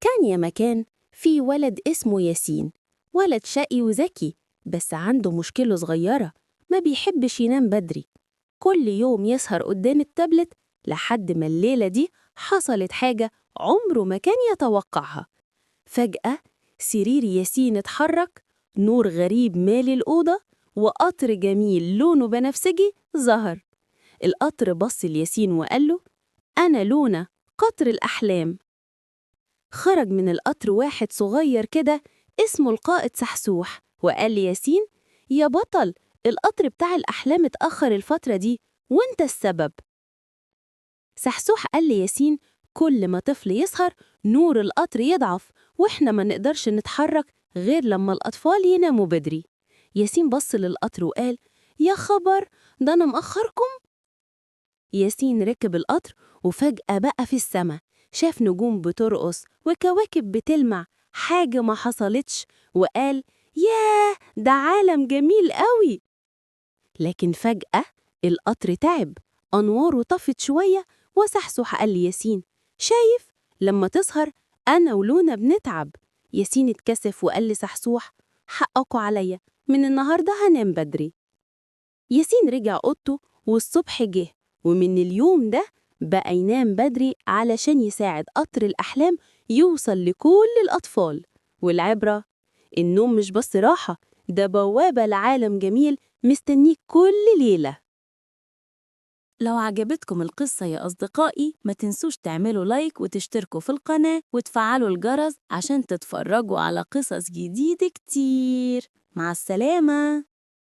كان يا مكان في ولد اسمه ياسين، ولد شقي وذكي، بس عنده مشكلة صغيرة، ما بيحبش ينام بدري. كل يوم يسهر قدام التابلت لحد ما الليلة دي حصلت حاجة عمره ما كان يتوقعها. فجأة سرير ياسين اتحرك، نور غريب مالي الأوضة، وقطر جميل لونه بنفسجي ظهر. القطر بص لياسين وقال له: أنا لونا، قطر الأحلام. خرج من القطر واحد صغير كده اسمه القائد سحسوح، وقال لياسين: يا بطل، القطر بتاع الأحلام اتأخر الفترة دي وانت السبب. سحسوح قال لياسين: كل ما طفل يسهر نور القطر يضعف، واحنا ما نقدرش نتحرك غير لما الأطفال يناموا بدري. ياسين بص للقطر وقال: يا خبر، ده أنا مأخركم؟ ياسين ركب القطر وفجأة بقى في السما، شاف نجوم بترقص وكواكب بتلمع، حاجة ما حصلتش، وقال: ياه، ده عالم جميل قوي. لكن فجأة القطر تعب، أنواره طفت شوية، وسحسح قال لياسين: شايف، لما تسهر أنا ولونا بنتعب. ياسين اتكسف وقال لسحسوح: حقكوا عليا، من النهاردة هنام بدري. ياسين رجع أوضته والصبح جه، ومن اليوم ده بقى ينام بدري علشان يساعد قطر الأحلام يوصل لكل الأطفال. والعبرة: النوم مش بس راحة، ده بوابة لعالم جميل مستنيك كل ليلة. لو عجبتكم القصة يا أصدقائي، ما تنسوش تعملوا لايك وتشتركوا في القناة وتفعلوا الجرس عشان تتفرجوا على قصص جديدة كتير. مع السلامة.